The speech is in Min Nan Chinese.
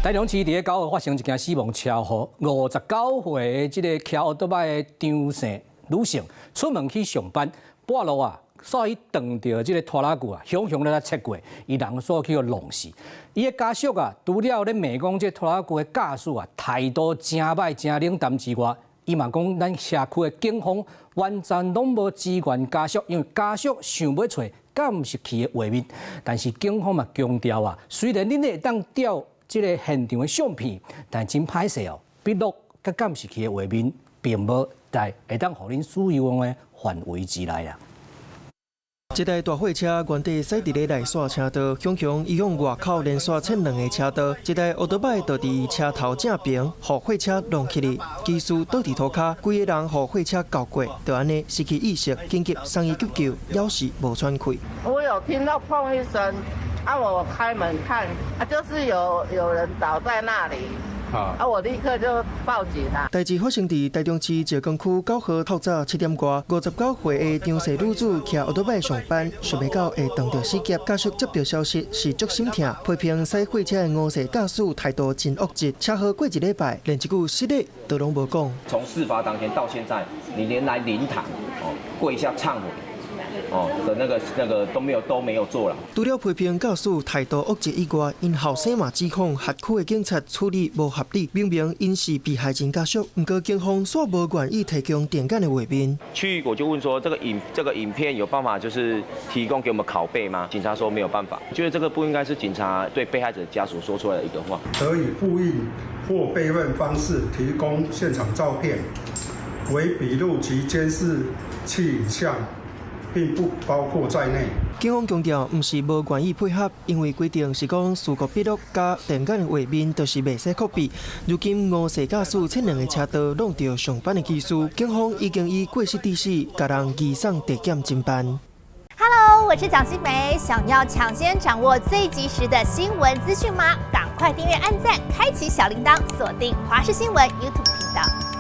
台中市佇9號發生一件死亡車禍，59歲的這个騎歐多擺的張姓女性出門去上班，半路啊，煞去撞著這个拖拉機啊，雄雄咧切過，伊人煞去予弄死。伊的家屬啊，除了咧罵講這拖拉機的駕駛啊態度誠歹、誠冷淡之外，伊嘛講咱社區的警方完全攏無支援家屬，因為家屬想欲揣監視器的畫面，但是警方嘛強調啊，雖然恁會當調這个現場的相片，但真歹勢哦，筆錄佮監視器的畫面並無在會當予恁使用的範圍之內啊。這台大貨車原底駛佇咧內線車道，雄雄伊向外口連續切兩个車道，這台歐多擺就佇車頭正爿，予貨車撞起去，機師倒佇塗跤，規个人予貨車攪過，就按呢失去意識，緊急送醫急救，猶是無喘氣。我有聽到砰一聲，啊，我開門看，啊，就是有人倒在那裡。啊！我立刻就報警啦。代誌發生佇台中市石岡區9號透早7點外，59歲的張姓女子騎歐多擺上班，想袂到會撞著死劫。家屬接到消息是足心疼，批評駛貨車的吳姓駕駛態度真惡質。車禍過一禮拜，連一句失禮都攏無講。從事發當天到現在，你連來靈堂哦跪下懺悔哦的那個都沒有做了。除了批評駕駛態度惡質以外，𪜶後生嘛指控轄區的警察處理無合理，明明𪜶是被害人家屬，毋過警方煞無願意提供電眼的畫面。去我就問說，這個影片有辦法就是提供給我們拷貝嗎？警察說沒有辦法，覺得這個不應該是警察對被害者家屬說出來的一個話。得以複印或備份方式提供現場照片，惟筆錄及監視器影像並不包括在內。警方強調，毋是無願意配合，因為規定是講事故筆錄佮電眼畫面都是袂使拷貝。如今吳姓駕駛切兩个車道弄著上班的機師，警方已經以過失致死，共人移送地檢偵辦。 Hello，我是蔣新梅，想要搶先掌握最及時的新聞資訊嗎？趕快訂閱、按讚、開啟小鈴鐺，鎖定華視新聞 YouTube 頻道。